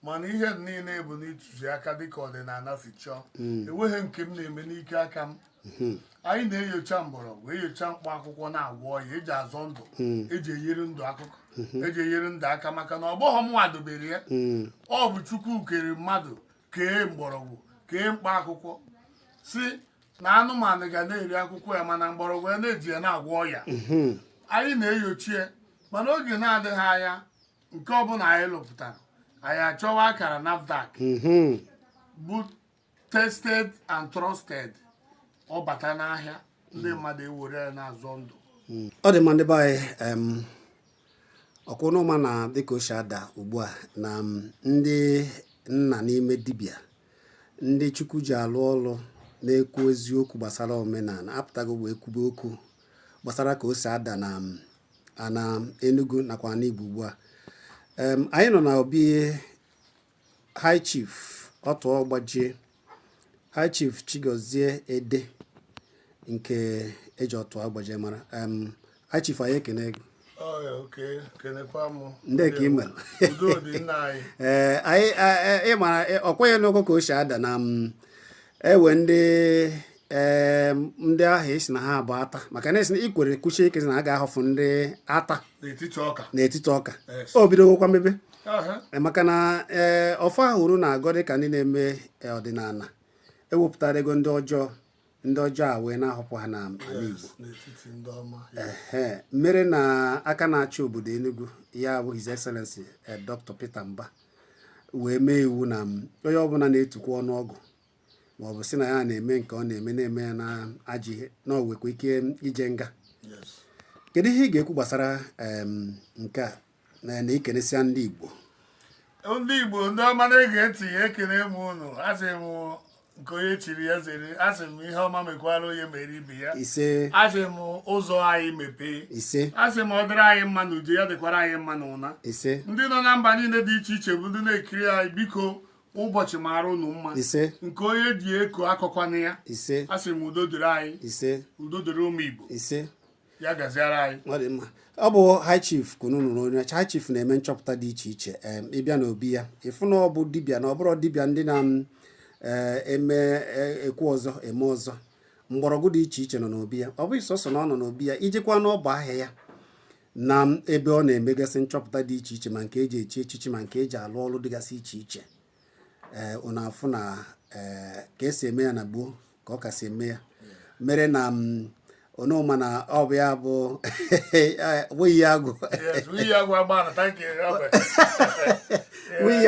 Mana ihe niile bụ n'ịtụziaka dịka ọdịnala si chọọ. Enweghị nke m na-eme n'ike aka m. Anyị na-enyocha mgbọrọgwụ, enyocha mkpa akwụkwọ, na-agwọ ọya, eji azọ ndụ, eji enyere ndụ akụkọ, eji enyere ndụ aka, maka na ọ bụghị m nwa dobere ya. Ọ bụ Chukwu kere mmadụ, kee mgbọrọgwụ, kee mkpa akwụkwọ, si na anụmanụ ga na-eri akwụkwọ ya, mana mgbọrọgwụ ya na-eji ya na-agwọ ọya. Anyị na-enyochi ya, mana oge na-adịghị anya, nke ọbụla anyị lụpụtara, anyị achọwa akara NAFDAC bụ tested and trusted. Ọ bata n'ahịa, ndị mmadụ ewere ya na-azọ ndụ. Ọ dị mma, ndị be anyị. Ọkwụnụma na dịka o si ada ugbu a na ndị nna n'ime dibịa, ndị Chukwu ji alụ ọlụ, na-ekwu eziokwu gbasara omenala, apụtago wee kwube okwu gbasara ka o si ada na ana Enugu nakwa ana Igbo ugbu a. Anyị nọ na obi High Chief Ọtụọ Gbajie, High Chief Chigozie Ede, nke eji Ọtụọ Gbajie mara. High Chief, anyị ekene gị. Ọ ya, oke kenekwa m. Ndị ka ị mere? Udo dị, nna anyị. Ee, anyị ị mara ọ kweghị n'okwu ka o si ada na ewe ndị ndị ahụ esi na ha bụ ata, maka na esi na ikwere kwuchie ike sị na a ga-ahọfụ ndị ata n'etiti ọka. N'etiti ọka. Yes. O bidogokwa mebe. Aha. Maka na ee, ọfọ ahụ uru na-agọ dịka ndị na-eme ọdịnala ewepụtara ego ndị ọjọọ, ndị ọjọọ a wee na-ahọpụ ha na ala Igbo. Yes, n'etiti ndị ọma. Ehe, mere na aka na-achị obodo Enugu, ya bụ His Excellency Dr. Peter Mba, wee mee iwu na onye ọbụla na-etukwa ọnụọgụ maọbụ si na ya na-eme nke ọ na-eme, na-eme ya na ajọ ihe, na o nwekwa ike ije nga. Kedu ihe ị ga-ekwu gbasara nke a na ikenesịa ndị Igbo? Ndị Igbo, ndị ọma na-ege ntị, ekene m unu. Asị m nke onye chiri ya zere. Asị m ihe ọma mekwara onye mere ibe ya. Ise. Asị m ụzọ anyị mepee. Ise. Asị m ọ dịrị anyị mma na uju ya, dịkwara anyị mma na ụna. Ise. Ndị nọ na mba niile dị iche iche bụ ndị na-ekiri anyị, biko, ụbọchị mara unu mma. Ise. Nke onye ji eko akọkwana ya. Ise. Asị m udo dịrị anyị. Ise. Udo dịrị ụmụ Igbo. Ise. Ya gaziara anyị. Ọ dị mma. Ọ bụ High Chief kunu nụrụ onye High Chief na-eme nchọpụta dị iche iche. Ịbịa n'obi ya, ịfụ na ọ bụ dibịa, na ọ bụrụ dibịa ndị na-eme ekwu ọzọ eme ọzọ. Mgbọrọgwụ dị iche iche nọ n'obi ya. Ọ bụghị sọsọ na ọ nọ n'obi ya, ijekwa n'ọba ahịa ya na ebe ọ na-emegasị nchọpụta dị iche iche, ma nke eji echi echichi, ma nke eji alụ ọrụ dịgasị iche iche. Ee, unu afụ na ee, ka esi eme ya na gboo ka ọ kasị eme ya, mere na m onoma na ọ bụ ya bụ nwunye agụ. Yes, nwunye agụ agba na thank you. Nwunye.